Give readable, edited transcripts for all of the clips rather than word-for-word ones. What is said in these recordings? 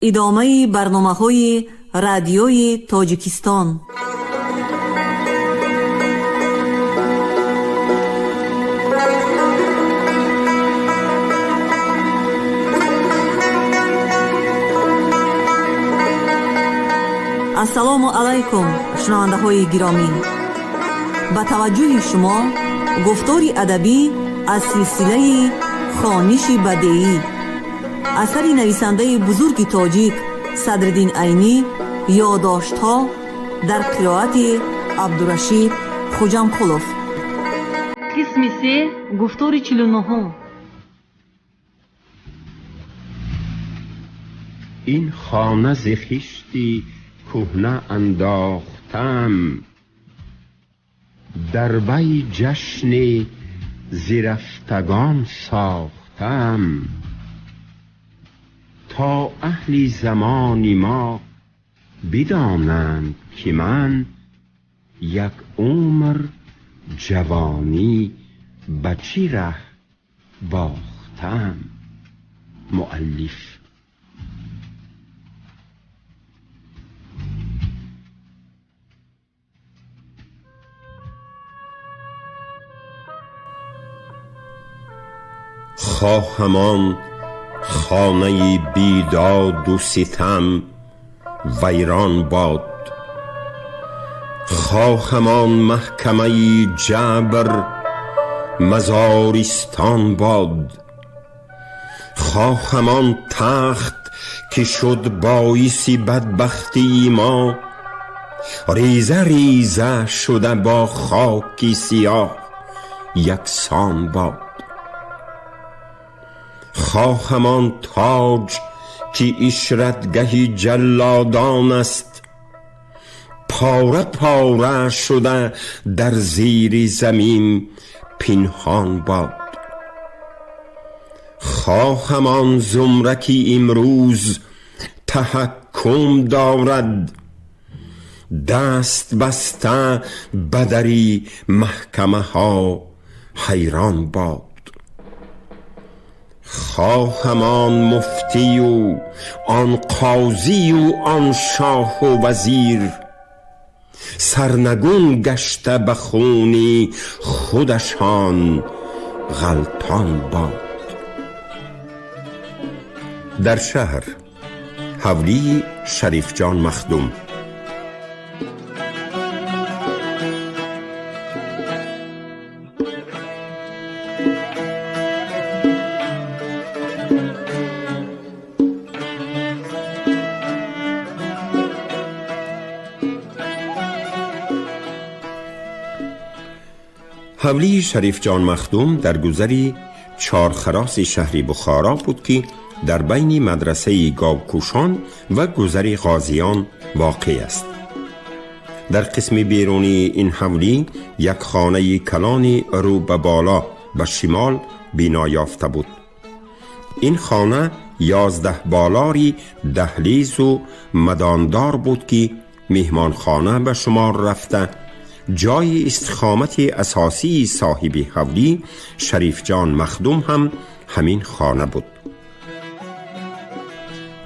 Идомаи барномаҳои Радиои Тоҷикистон. Ассалому алайкум, шунавандаҳои гиромӣ. Ба таваҷҷӯҳи шумо гуфтори адабӣ аз силсилаи «Хониши бадеӣ», асари нависандаи бузурги тоҷик Садриддин Айнӣ, «Ёдоштҳо», дар қироати Абдурашид Хуҷамқулов. Қисми се, гуфтори 49-ҳум. Ин хона зи хишти кӯҳна андохтам, дар вай ҷашни зирафтагон сохтам, то аҳли замони мо бидонанд, ки ман як умр ҷавонӣ ба чӣ раҳ бохтам. Муаллиф. خواهم آن خانه بیداد و ستم ویران باد، خواهم آن محکمه جبر مزارستان باد، خواهم آن تخت که شد باعث بدبختی ما، ریزه ریزه شده با خاک سیاه یکسان باد، خواهم آن تاج که عشرتگه جلادان است، پاره پاره شده در زیر زمین پنهان باد، خواهم آن زمره که امروز تحکم دارد، دست بسته به در محکمه ها حیران باد، خواهم آن مفتی و آن قاضی و آن شاه و وزیر، سرنگون گشته به خون خودشان غلطان باد. در شهر حولی شریفجان مخدوم. حولی شریفجان مخدوم در گذری چارخراس شهری بخارا بود که در بین مدرسه گاوکوشان و گذر غازیان واقع است. در قسم بیرونی این حولی یک خانه کلان رو به بالا به شمال بنا یافته بود. این خانه 11 بالاری دهلیز و مداندار بود که مهمانخانه به شمار رفته، جای استقامت اساسی صاحب حولی شریفجان مخدوم هم همین خانه بود.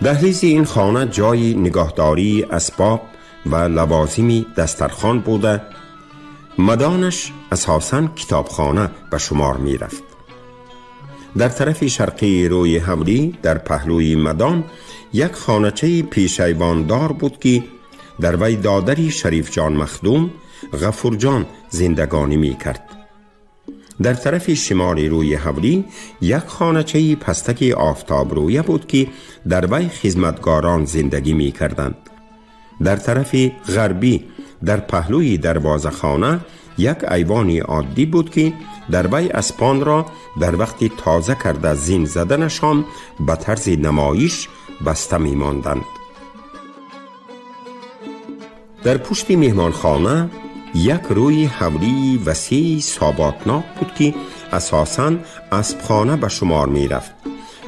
دهلیز این خانه جای نگاهداری اسباب و لوازم دسترخوان بوده، مدانش اساساً کتابخانه به شمار می رفت. در طرف شرقی روی حولی در پهلوی مدان یک خانه‌چه پیش‌ایواندار بود که در وی دادری شریفجان مخدوم غفورجان زندگانی می کرد. در طرف شمال روی حولی یک خانه‌چه پستک آفتاب رویه بود که در وی خدمتگاران زندگی می کردند. در طرف غربی در پهلوی دروازه خانه یک ایوان عادی بود که در وی اسپان را در وقت تازه کرده زین زدنشان به طرز نمایش بسته می ماندند. در پشت مهمانخانه یک روی حولی وسیع ثاباتناک بود که اساساً اسبخانه به شمار می رفت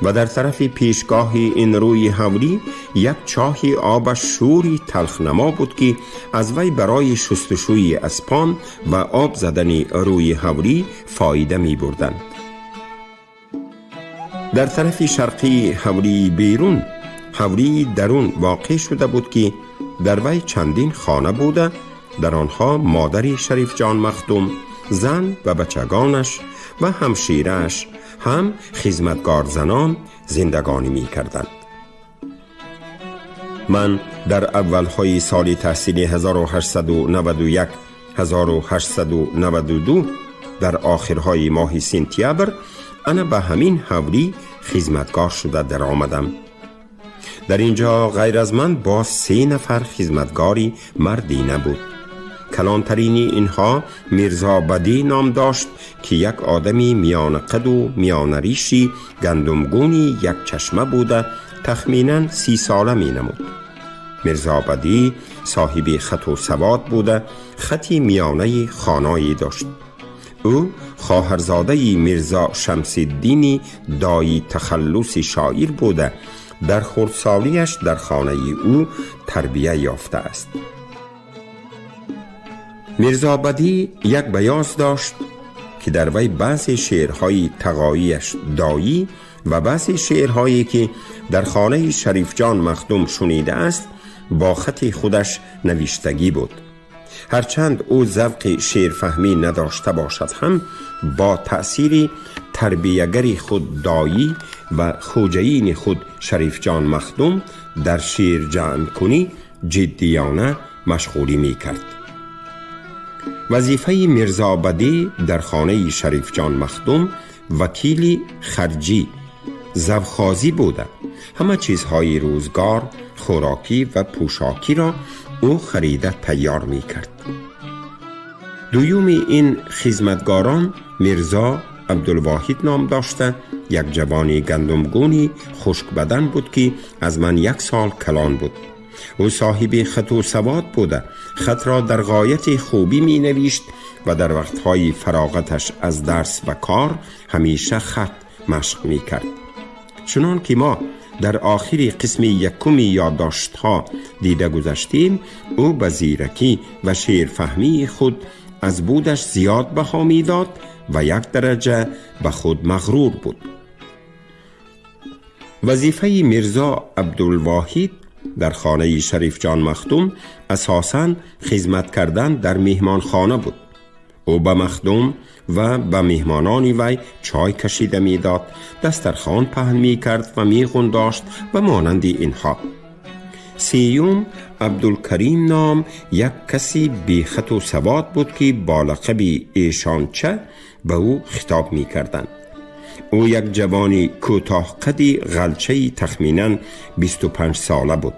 و در طرف پیشگاه این روی حولی یک چاه آب شوری تلخنما بود که از وی برای شستشوی اسپان و آب زدن روی حولی فایده می بردند. در طرف شرقی حولی بیرون ҳавлии дарун воқеъ шуда буд ки дар вай чандин хона буда, дар онҳо модари Шарифҷон Махдум, зан ва бачагонаш ва ҳамширааш, ҳам хизматгор занон зиндагонӣ мекарданд. Ман дар аввалҳои соли таҳсили 1891 1892 дар охирҳои моҳи сентябр ана ба ҳамин ҳавлӣ хизматгор шуда даромадам. Дар инҷо ғайр аз ман боз се нафар хизматгори мардӣ набуд. Калонтарини инҳо Мирзо Бадӣ ном дошт ки як одами миёнақаду миёнариши гандумгуни якчашма буда, тахминан 30 сола менамуд. Мирзо Бадӣ соҳиби хату савод буда, хати миёнаи хоное дошт. Ӯ хоҳарзодаи Мирзо Шамсиддини дои тахаллуси шоир буда, дар хурдсолиаш дар хонаи ӯ тарбия ёфтааст. Мирзо Бадӣ як баёз дошт ки дар вай баъзе шеърҳои тағоияш доӣ ва баъзе шеърҳое ки дар хонаи Шарифҷон Махдум шунидааст бо хати худаш навиштагӣ буд. Ҳарчанд ӯ завқи шеърфаҳмӣ надошта бошад ҳам, бо таъсири тарбиягари худ доӣ ва хӯҷаини худ Шарифҷон Махдум дар шеър ҷамъкунӣ ҷиддиёна машғулӣ мекард. Вазифаи Мирзо Бадӣ дар хонаи Шарифҷон Махдум вакили харҷӣ завхозӣ буда, ҳама чизҳои рӯзгор, хӯрокӣ ва пӯшокиро ӯ харида тайёр мекард. Дуюми ин хизматгорон Мирзо Абдулвоҳид ном дошта, як ҷавони гандумгуни хушкбадан буд ки аз ман як сол калон буд. Ӯ соҳиби хату савод буда, хатро дар ғояти хубӣ менавишт ва дар вақтҳои фароғаташ аз дарс ва кор ҳамеша хат машқ мекард. Чунон ки мо дар охири қисми якуми ёддоштҳо дида гузаштем, ӯ ба зиракӣ ва шеърфаҳмии худ аз будаш зиёд баҳо медод ва як дараҷа ба худ мағрур буд. Вазифаи Мирзо Абдулвоҳид дар хонаи Шарифҷон Махдум асосан хизмат кардан дар меҳмонхона буд. Ӯ ба Махдум ва ба меҳмонони вай чой кашида медод, дастархон паҳн мекард ва меғундошт ва монанди инҳо. Сеюм Абдулкарим ном як каси бехату савод буд ки бо лақаби Эшонча ба ӯ хитоб мекарданд. Ӯ як ҷавони кӯтоҳқади ғалчаи тахминан 25 сола буд.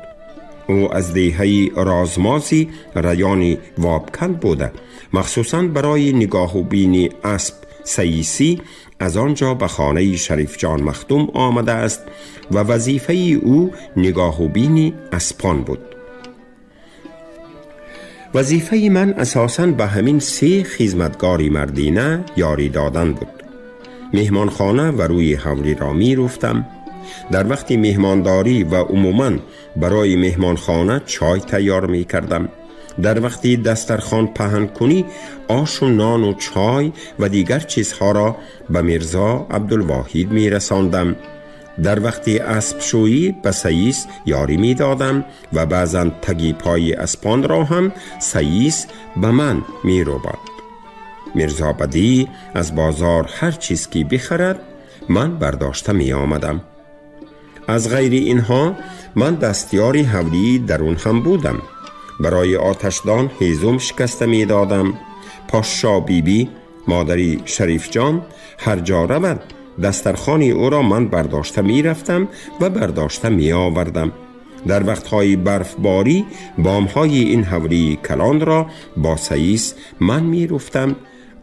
Ӯ аз деҳаи Розмози райони Вобканд буда, махсусан барои нигоҳубини асп саисӣ аз он ҷо ба хонаи Шарифҷон Махдум омадааст ва вазифаи ӯ нигоҳубини аспон буд. Вазифаи ман асосан ба ҳамин се хизматгори мардина ёрӣ додан буд. Меҳмонхона ва рӯи ҳавлиро меруфтам. Дар вақти меҳмондорӣ ва умуман барои меҳмонхона чой тайёр мекардам. Дар вақти дастархон паҳнкунӣ ошу нону чой ва дигар чизҳоро ба Мирзо Абдулвоҳид мерасондам. Дар вақти аспшӯӣ ба саис ёрӣ медодам ва баъзан таги пои аспонро ҳам саис ба ман мерӯбад. Мирзо Бадӣ аз бозор ҳар чиз ки бихарад, ман бардошта меомадам. Аз ғайри инҳо ман дастёри ҳавлии дарун ҳам будам. Барои оташдон ҳезум шикаста медодам. Пошшо Бибӣ, модари Шарифҷон, ҳар ҷо равад, дастархони ӯро ман бардошта мерафтам ва бардошта меовардам. Дар вақтҳои барфборӣ бомҳои ин ҳавлии калонро бо саис ман меруфтам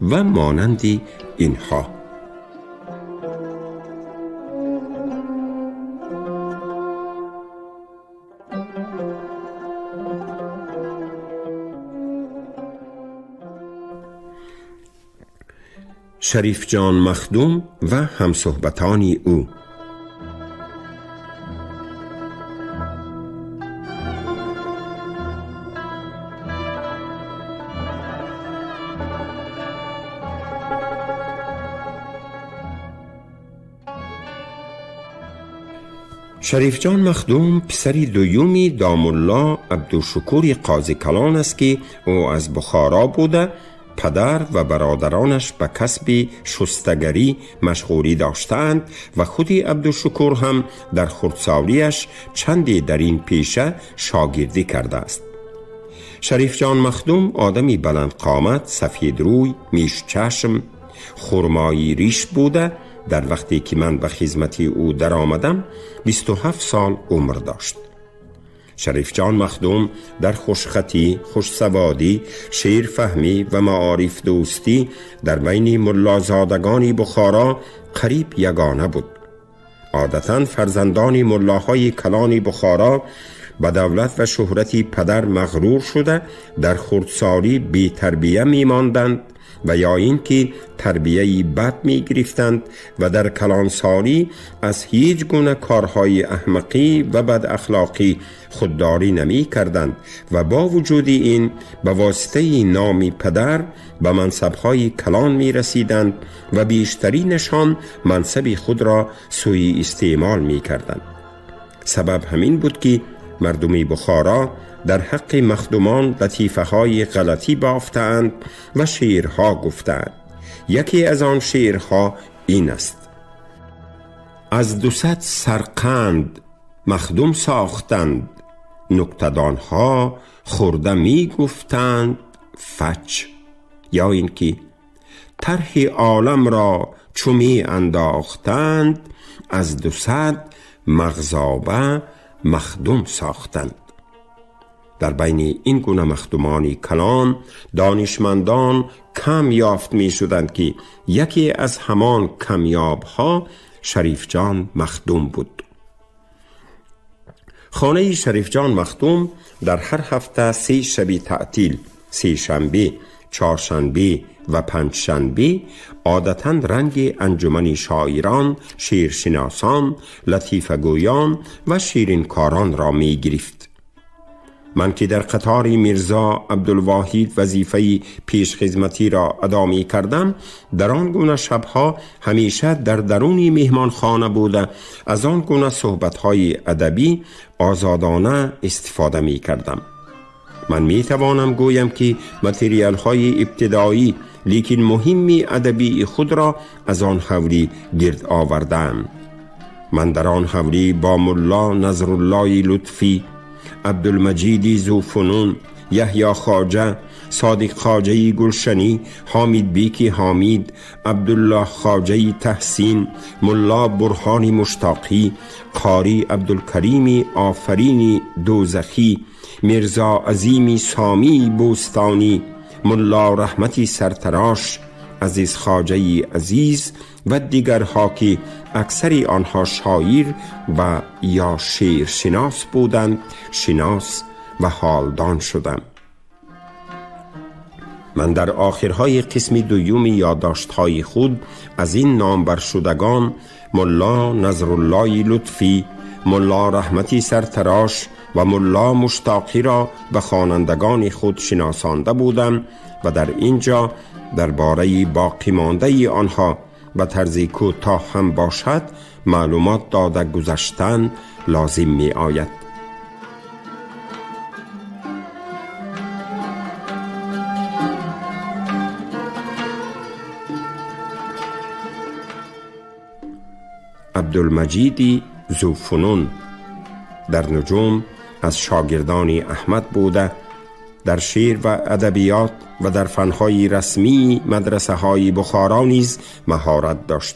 ва монанди инҳо. Шарифҷон Махдум ва ҳамсӯҳбатони ӯ. Шарифҷон Махдум писари дуюми домулло Абдушукури Қозикалон аст, ки ӯ аз Бухоро буда, падар ва бародаронаш ба касби шустагарӣ машғулӣ доштаанд ва худи Абдушукур ҳам дар хурдсолиаш чанде дар ин пеша шогирдӣ кардааст. Шарифҷон Махдум одами баландқомат, сафедрӯй, мишчашм, хурмои риш буда, дар вақте ки ман ба хизмати ӯ даромадам, 27 сол умр дошт. Шарифҷон Махдум дар хушхатӣ, хушсаводӣ, шеърфаҳмӣ ва маорифдӯстӣ дар байни муллозодагони Бухоро қариб ягона буд. Одатан фарзандони муллоҳои калони Бухоро ба давлат ва шӯҳрати падар мағрур шуда, дар хурдсолӣ бетарбия мемонданд ва ё ин ки тарбияи бад мегирифтанд ва дар калонсолӣ аз ҳеҷ гуна корҳои аҳмақӣ ва бадахлоқӣ худдорӣ намекарданд ва бо вуҷуди ин ба воситаи номи падар ба мансабҳои калон мерасиданд ва бештаринашон мансаби худро сӯи истеъмол мекарданд. Сабаб ҳамин буд, ки мардуми Бухоро дар ҳаққи махдумон латифаҳои ғалатӣ бофтаанд ва шеърҳо гуфтаанд. Яке аз он шеърҳо ин аст: аз 200 сарқанд махдум сохтанд, нуктадонҳо хӯрда мегуфтанд фач. Ё ин ки тарҳи оламро чу меандохтанд, аз 200 мағзоба махдум сохтанд. Дар байни ин гуна махдумони калон донишмандон кам ёфт мешуданд, ки яке аз ҳамон камёбҳо Шарифҷон Махдум буд. Хонаи Шарифҷон Махдум дар ҳар ҳафта се шаби таътил, сешанбе, чоршанбе ва панҷшанбе, одатан ранги анҷумани шоирон, шеършиносон, латифагӯён ва ширинкоронро мегирифт. Ман ки дар қатори Мирзо Абдулвоҳид вазифаи пешхизматиро адо мекардам, дар он гуна шабҳо ҳамеша дар даруни меҳмонхона буда, аз он гуна суҳбатҳои адабӣ озодона истифода мекардам. Ман метавонам гӯям, ки материалҳои ибтидоӣ, лекин муҳимми адабии худро аз он ҳавлӣ гирд овардаам. Ман дар он ҳавлӣ бо мулло Назруллои Лутфӣ, Абдулмаҷиди Зуфунун, Яҳё Хоҷа, Содиқ Хоҷаи Гулшанӣ, Ҳомидбеки Ҳомид, Абдуллоҳ Хоҷаи Таҳсин, мулло Бурҳони Муштоқӣ, қорӣ Абдулкарими Офарини Дӯзахӣ, Мирзо Азими Сомии Бӯстонӣ, мулло Раҳмати Сартарош, Азиз Хоҷаи Азиз ва дигарҳо, ки аксари онҳо шоир ва ё шеършинос буданд, шинос ва ҳолдон шудам. Ман дар охирҳои қисми дуюми ёддоштҳои худ аз ин номбаршудагон мулло Назруллои Лутфӣ, мулло Раҳмати Сартарош ва мулло Муштоқиро ба хонандагони худ шиносонда будам ва дар ин ҷо дар бораи боқимондаи онҳо ба тарзи кӯтоҳ ҳам бошад, маълумот дода гузаштан лозим меояд. Абдулмаҷиди Зуфунун дар нуҷум аз шогирдони Аҳмад буда, дар шеър ва адабиёт ва дар фанҳои расмии мадрасаҳои Бухоро низ маҳорат дошт.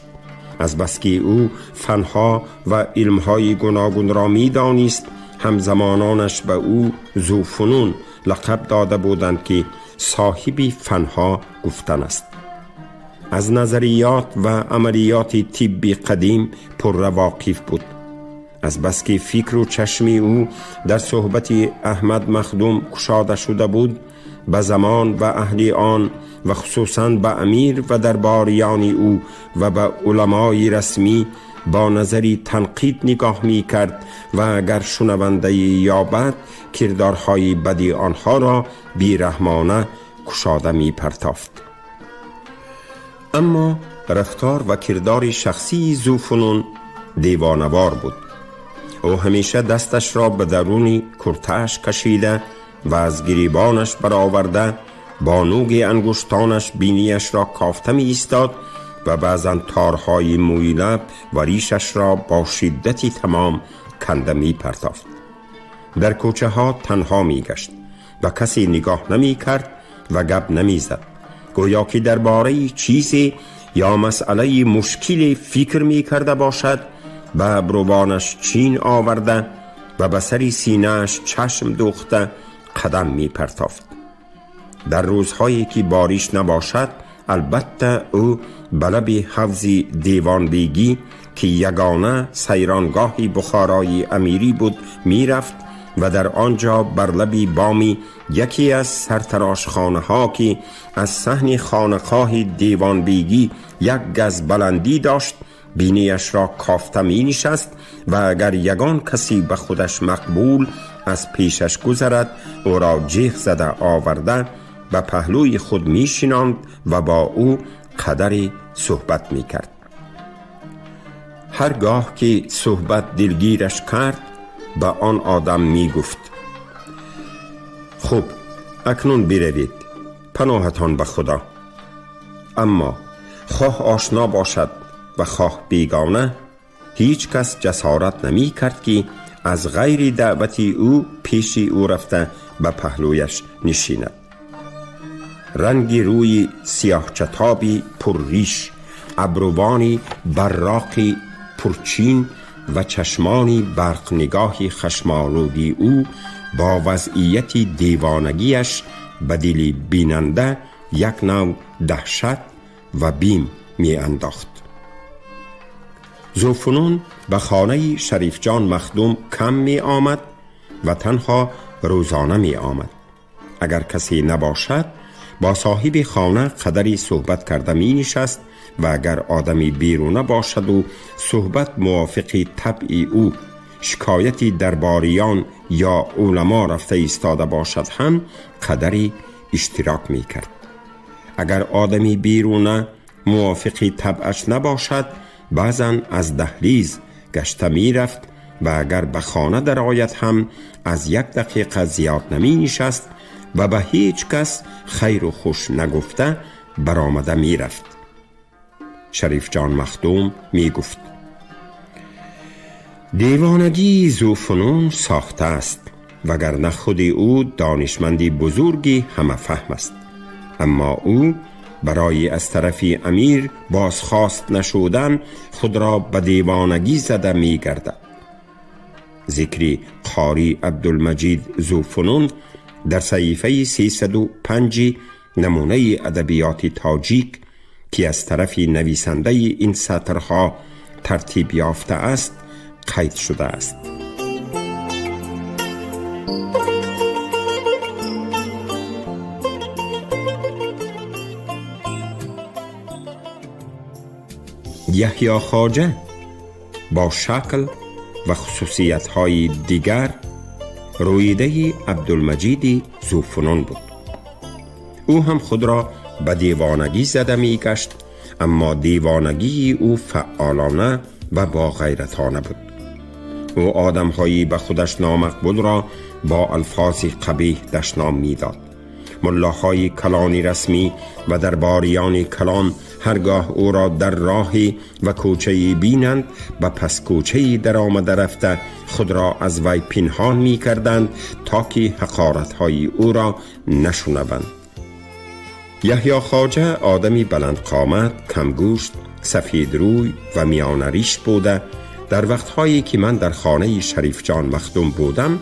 Азбаски ӯ фанҳо ва илмҳои гуногунро медонист, ҳамзамононаш ба ӯ Зуфунун лақаб дода буданд, ки соҳиби фанҳо гуфтан аст. Аз назариёт ва амалиёти тибби қадим пурра воқиф буд. Азбаски фикру чашми ӯ дар суҳбати Аҳмад Махдум кушода шуда буд, ба замон ва аҳли он ва хусусан ба амир ва дарбориёни ӯ ва ба уламои расмӣ бо назари танқид нигоҳ мекард ва агар шунавандаи ёбад, кирдорҳои бади онҳоро бераҳмона кушода мепартофт. Аммо рафтор ва кирдори шахсии Зуфунун девонавор буд. ӯ ҳамеша дасташро ба даруни куртааш кашида ва аз гирибонаш бароварда бо нӯги ангуштонаш бинияшро кофта меистод ва баъзан торҳои мӯи лаб ва ришашро бо шиддати тамом канда мепартофт. Дар кӯчаҳо танҳо мегашт, ба касе нигоҳ намекард ва гап намезад, гӯё ки дар бораи чизе ё масъалаи мушкиле фикр мекарда бошад. Ба абрувонаш чин оварда ва ба сари синааш чашм дӯхта қадам мепартофт. Дар рӯзҳое ки бориш набошад, албатта ӯ ба лаби ҳавзи Девонбегӣ, ки ягона сайронгоҳи Бухорои амирӣ буд, мерафт ва дар он ҷо бар лаби боми яке аз сартарошхонаҳо, ки аз саҳни хонақоҳи Девонбегӣ як газ баландӣ дошт, бинияшро кофта менишаст ва агар ягон касе ба худаш мақбул аз пешаш гузарад, ӯро ҷеғ зада оварда ба паҳлӯи худ мешинонд ва бо ӯ қадаре суҳбат мекард. Ҳар гоҳ ки суҳбат дилгираш кард, ба он одам мегуфт: «Хуб, акнун биравед, паноҳатон ба Худо». Аммо хоҳ ошно бошад ва хоҳ бегона, ҳеҷ кас ҷасорат намекард, ки аз ғайри даъвати ӯ пеши ӯ рафта ба паҳлӯяш нишинад. Ранги рӯи сиёҳчатоби пурриш, абрувони барроқи пурчин ва чашмони барқнигоҳи хашмолуди ӯ бо вазъияти девонагиаш ба дили бинанда як нав даҳшат ва бим меандохт. Зуфунун ба хонаи Шарифҷон Махдум кам меомад ва танҳо рӯзона меомад. Агар касе набошад, бо соҳиби хона қадаре суҳбат карда менишаст ва агар одами беруна бошаду суҳбат мувофиқи табъи ӯ, шикояти дарбориён ё уламо рафта истода бошад ҳам, қадаре иштирок мекард. Агар одами беруна мувофиқи табъаш набошад, баъзан аз даҳлиз гашта мерафт ва агар ба хона дарояд ҳам, аз як дақиқа зиёд наменишаст ва ба ҳеҷ кас хайру хуш нагуфта баромада мерафт. Шарифҷон Махдум мегуфт: «Девонагии Зуфунун сохта аст, вагарна худи ӯ донишманди бузурги ҳамафаҳм аст, аммо ӯ барои аз тарафи амир бозхост нашудан худро ба девонагӣ зада мегардад». Зикри Қорӣ Абдулмаҷид Зуфунун дар саҳифаи 305 намунаи адабиёти тоҷик, ки аз тарафи нависандаи ин сатрҳо тартиб ёфтааст, қайд шудааст. Яҳьё Хоҷа бо шакл ва хусусиятҳои дигар рӯидаи Абдулмаҷиди Зуфунун буд. Ӯ ҳам худро ба девонагӣ зада мегашт, аммо девонагии ӯ фаъолона ва боғайратона буд. Ӯ одамҳои ба худаш номақбулро бо алфози қабеҳ дашном медод. Муллоҳои калони расмӣ ва дарбориёни калон ҳаргоҳ ӯро дар роҳе ва кӯчае бинанд, ба паскӯчае даромада рафта худро аз вай пинҳон мекарданд, то ки ҳақоратҳои ӯро нашунаванд. Яҳьё Хоҷа одами баландқомат, камгӯшт, сафедрӯй ва миёнариш буда, дар вақтҳое ки ман дар хонаи Шарифҷон Махдум будам,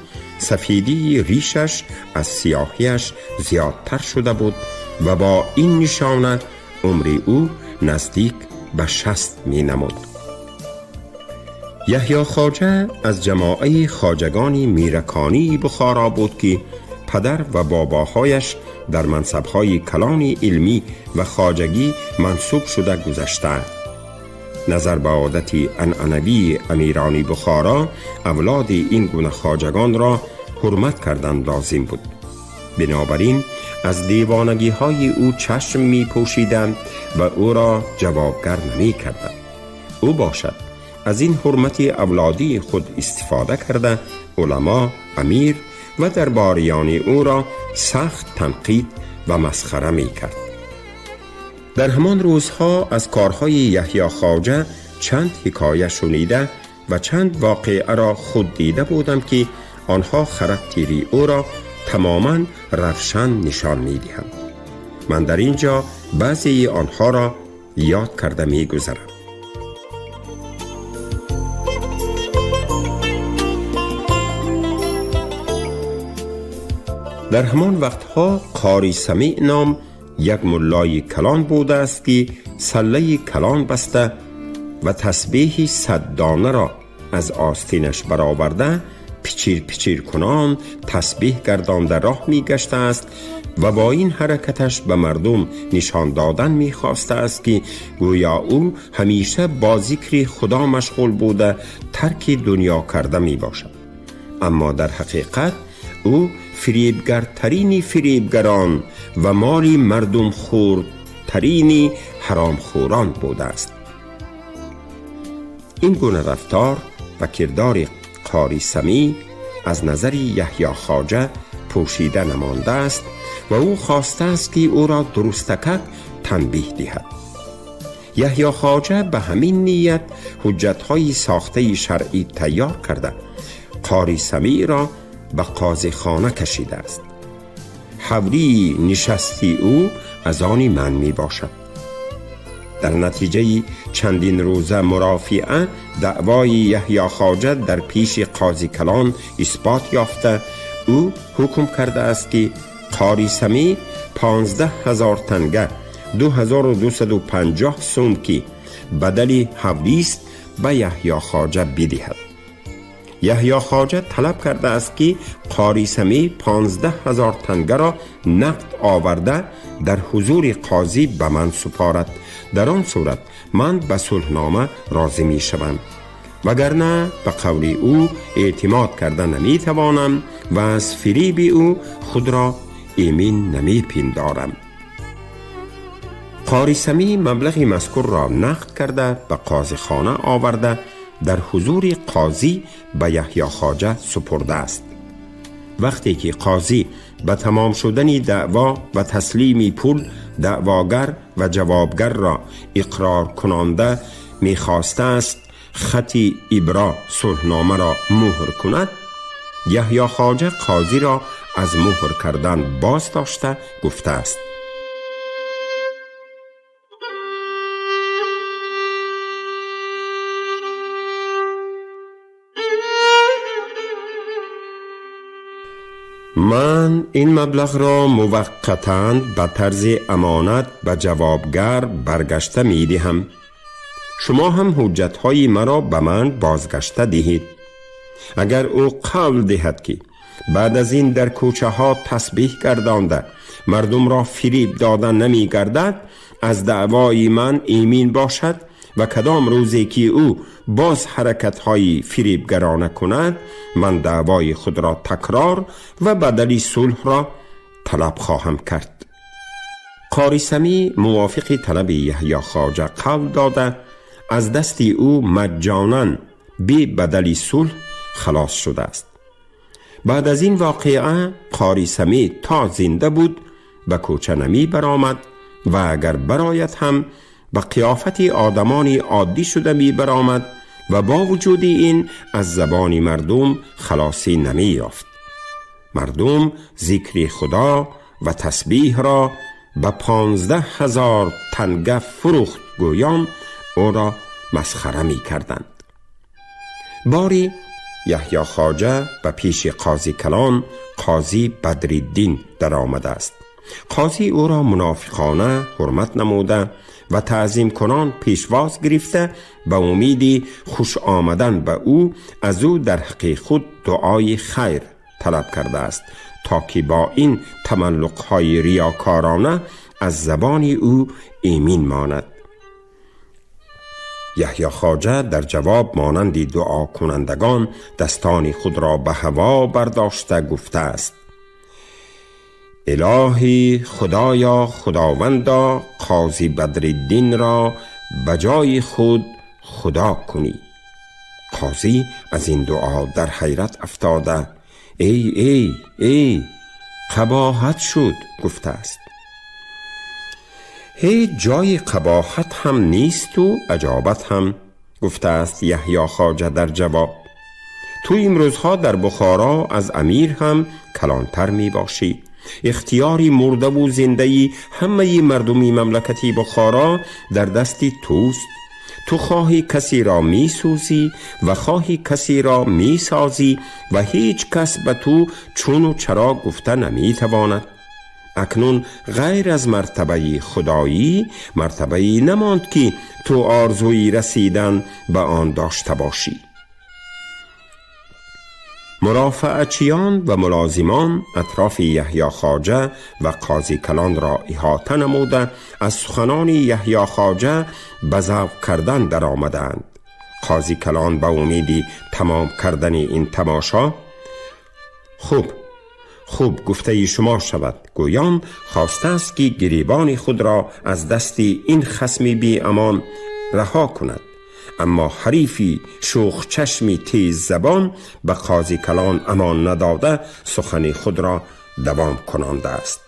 сафедии ришаш аз сиёҳиаш зиёдтар шуда буд ва бо ин нишона умри ӯ наздик ба 60 менамуд. Яҳьё Хоҷа аз ҷамоаи хоҷагони мираконии Бухоро буд, ки падар ва бобоҳояш дар мансабҳои калони илмӣ ва хоҷагӣ мансуб шуда гузаштаанд. Назар ба одати анъанавии амирони Бухоро, авлоди ин гуна хоҷагонро ҳурмат кардан лозим буд. Бинобар ин аз девонагиҳои ӯ чашм мепӯшиданд ва ӯро ҷавобгар намекарданд. Ӯ бошад از این حرمت اولادی خود استفاده کرده علما، امیر و درباریان او را سخت تنقید و مسخره می کرد. در همان روزها از کارهای یحیی خواجه چند حکایه شنیده و چند واقعه را خود دیده بودم که آنها خرکتری او را تماما روشن نشان می دهند. من در اینجا بعضی آنها را یاد کرده می گذرم. در همان وقتها قاری سمیع نام یک ملای کلان بوده است که سله کلان بسته و تسبیح 100 دانه را از آستینش برآورده پچیر پچیر کنان تسبیح گردانده راه می گشته است و با این حرکتش به مردم نشان دادن می خواسته است که گویا او همیشه با ذکر خدا مشغول بوده ترک دنیا کرده می باشد. اما در حقیقت او فریبگرترین فریبگران و مال مردم خوردترین حرام خوران بوده است. این گونه رفتار و کردار قاری سمیع از نظر یحیی خواجه پوشیده نمانده است و او خواسته است که او را درستکک تنبیه دهد. یحیی خواجه به همین نیت حجت‌های ساخته شرعی تیار کرده قاری سمیع را به قاضی خانه کشیده است. حولی نشستی او از آن من می باشد. در نتیجه چندین روزه مرافعه دعوای یحیی خواجه در پیش قاضی کلان اثبات یافته او حکم کرده است که قاری سمیع 15,000 تنگه 2250 سوم که بدل حولی است به یحیی خواجه بدهد. یحیی خواجه طلب کرده است که قاری سمیع 15,000 تنگه را نقد آورده در حضور قاضی به من سپارد. در آن صورت من به صلحنامه راضی می شوم، وگرنه به قول او اعتماد کرده نمی توانم و از فریب او خود را ایمن نمی پندارم. قاری سمیع مبلغ مذکور را نقد کرده به قاضی خانه آورده در حضور قاضی به یحیی خواجه سپرده است. وقتی که قاضی به تمام شدن دعوا و تسلیم پول دعواگر و جوابگر را اقرار کننده میخواسته است خط ابرا صلحنامه را مهر کند، یحیی خواجه قاضی را از مهر کردن باز داشته گفته است: من این مبلغ را موقتاً به طرز امانت به جوابگر برگشته می دهم. شما هم حجتهای مرا به من بازگشته دهید. اگر او قول دهد که بعد از این در کوچه ها تسبیح گردانده مردم را فریب داده نمی گردد، از دعوای من ایمین باشد و کدام روزی که او باز حرکت‌های فریبگرانه کند، من دعوای خود را تکرار و بدلی صلح را طلب خواهم کرد. قاری سمیع موافق طلب یحیی خواجه قول داده از دست او مجانا بی بدلی صلح خلاص شده است. بعد از این واقعه قاری سمیع تا زنده بود به کوچه نمی برآمد و اگر برآید هم به قیافت آدمان عادی شده می برآمد و با وجود این از زبان مردم خلاصی نمی یافت. مردم ذکر خدا و تسبیح را به 15,000 تنگه فروخت گویان او را مسخره می کردند. باری یحیی خواجه به پیش قاضی کلان قاضی بدرالدین در آمده است. قاضی او را منافقانه حرمت نموده و تعظیم کنان پیشواز گرفته به امیدی خوش آمدن به او از او در حق خود دعای خیر طلب کرده است تا که با این تملقهای ریاکارانه از زبان او ایمین ماند. یحیی خواجه در جواب مانند دعا کنندگان دستان خود را به هوا برداشته گفته است: الهی خدایا خداوندا قاضی بدرالدین را به جای خود خدا کنی. Қозӣ аз ин дуо дар ҳайрат афтода: «Эй, эй, эй, қабоҳат шуд», гуфтааст. Ҳеҷ ҷои қабоҳат ҳам нест у аҷобат ҳам, гуфтааст Яҳё Хоҷа дар ҷавоб. Ту имрӯзҳо дар Бухоро аз амир ҳам калонтар мебошӣ. Ихтиёри мурдаву зиндаи ҳамаи мардуми мамлакати Бухоро дар дасти туст. Ту хоҳӣ касеро месӯзӣ ва хоҳӣ касеро месозӣ ва ҳеҷ кас ба ту чуну чаро гуфта наметавонад. Акнун ғайр аз мартабаи худоӣ мартабае намонд, ки ту орзуи расидан ба он дошта бошӣ. Мурофаачиён ва мулозимон атрофи Яҳё Хоҷа ва қози калон ро иҳота намуда, аз суханони Яҳё Хоҷа ба завқ кардан даромадаанд. Қози калон ба умеди тамом кардани ин тамошо: «Хуб, хуб, гуфтаи шумо шавад», гӯён хостааст, ки гиребони худро аз дасти ин хасми беамон раҳо кунад. Аммо ҳарифи шӯхчашми теззабон ба қози калон амон надода, сухани худро давом кунондааст: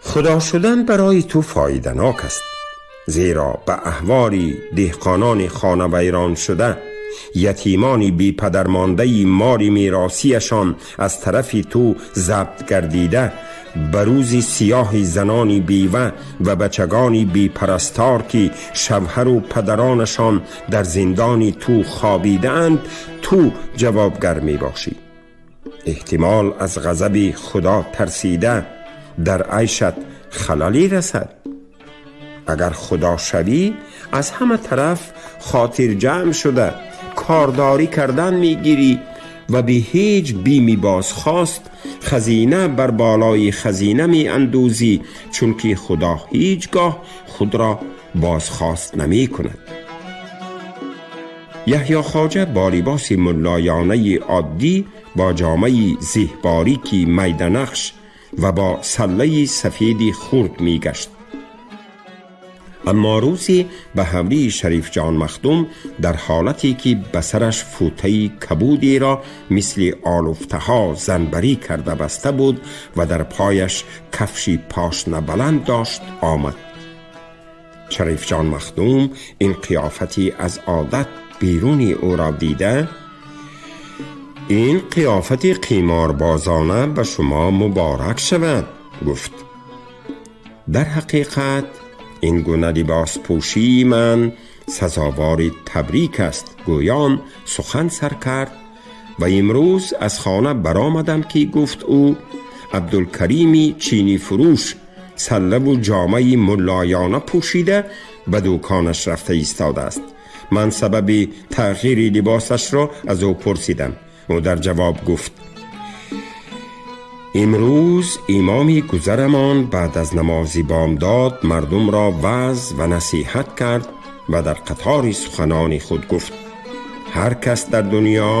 «Худо шудан барои ту фоиданок аст, зеро ба аҳволи деҳқонони хонавайрон шуда, ятимони бепадармондаи моли меросияшон аз тарафи ту забт гардида, ба рӯзи сиёҳи занони бева ва бачагони бепарастор, ки шавҳару падаронашон дар зиндони ту хобидаанд, ту ҷавобгар мебошӣ. Эҳтимол, аз ғазаби Худо тарсида, дар айшат халале расад. Агар Худо шавӣ, аз ҳама тараф хотирҷамъ шуда, кордорӣ кардан мегирӣ ва бе ҳеҷ бими бозхост хазина бар болои хазина меандӯзӣ, чунки Худо ҳеҷ гоҳ худро бозхост намекунад». Яҳё Хоҷа бо либоси муллоёнаи оддӣ, бо ҷомаи зеҳборики майданақш ва бо саллаи сафеди хурд мегашт. Аммо рӯзе ба ҳавлии Шарифҷон Махдум дар ҳолате ки ба сараш футаи кабудеро мисли олуфтаҳо занбарӣ карда баста буд ва дар пояш кафши пошнабаланд дошт, омад. Шарифҷон Махдум ин қиёфати аз одат беруни ӯро дида: «Ин қиёфати қиморбозона ба шумо муборак шавад», гуфт. «Дар ҳақиқат, ин гуна либоспӯшии ман сазовори табрик аст», гӯён сухан сар кард. «Ва имрӯз аз хона баромадам, ки, гуфт ӯ, Абдулкарими чинифурӯш саллаву ҷомаи муллоёна пӯшида ба дуконаш рафта истодааст. Ман сабаби тағйири либосашро аз ӯ пурсидам. Ӯ дар ҷавоб гуфт: имрӯз имоми гузарамон баъд аз намози бомдод мардумро ваъз ва насиҳат кард ва дар қатори суханони худ гуфт: ҳар кас дар дунё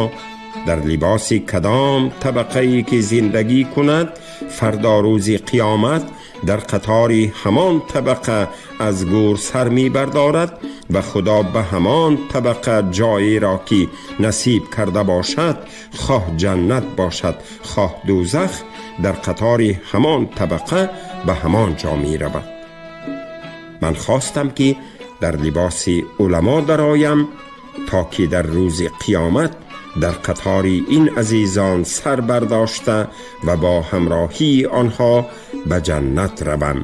дар либоси кадом табақае ки зиндагӣ кунад, фардо рӯзи қиёмат дар қатори ҳамон табақа аз гӯр сар мебардорад ва Худо ба ҳамон табақа ҷоеро ки насиб карда бошад, хоҳ ҷаннат бошад, хоҳ дӯзах, дар қатори ҳамон табақа ба ҳамон ҷо меравад. Ман хостам, ки дар либоси уламо дароям, то ки дар рӯзи қиёмат дар қатори ин азизон сар бардошта ва бо ҳамроҳии онҳо ба ҷаннат равам».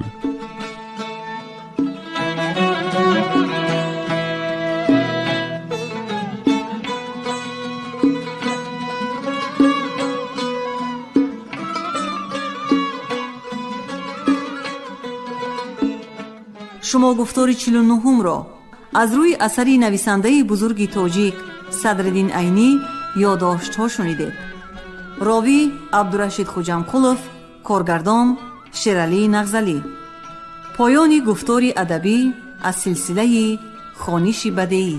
Шумо гуфтори 49-умро аз рӯи асари нависандаи бузурги тоҷик Садриддин Айнӣ «Ёдоштҳо» шунидед. Ровӣ Абдурашид Хуҷамқулов, коргардон Шералӣ Нағзалӣ. Поёни гуфтори адабӣ аз силсилаи «Хониши бадеӣ».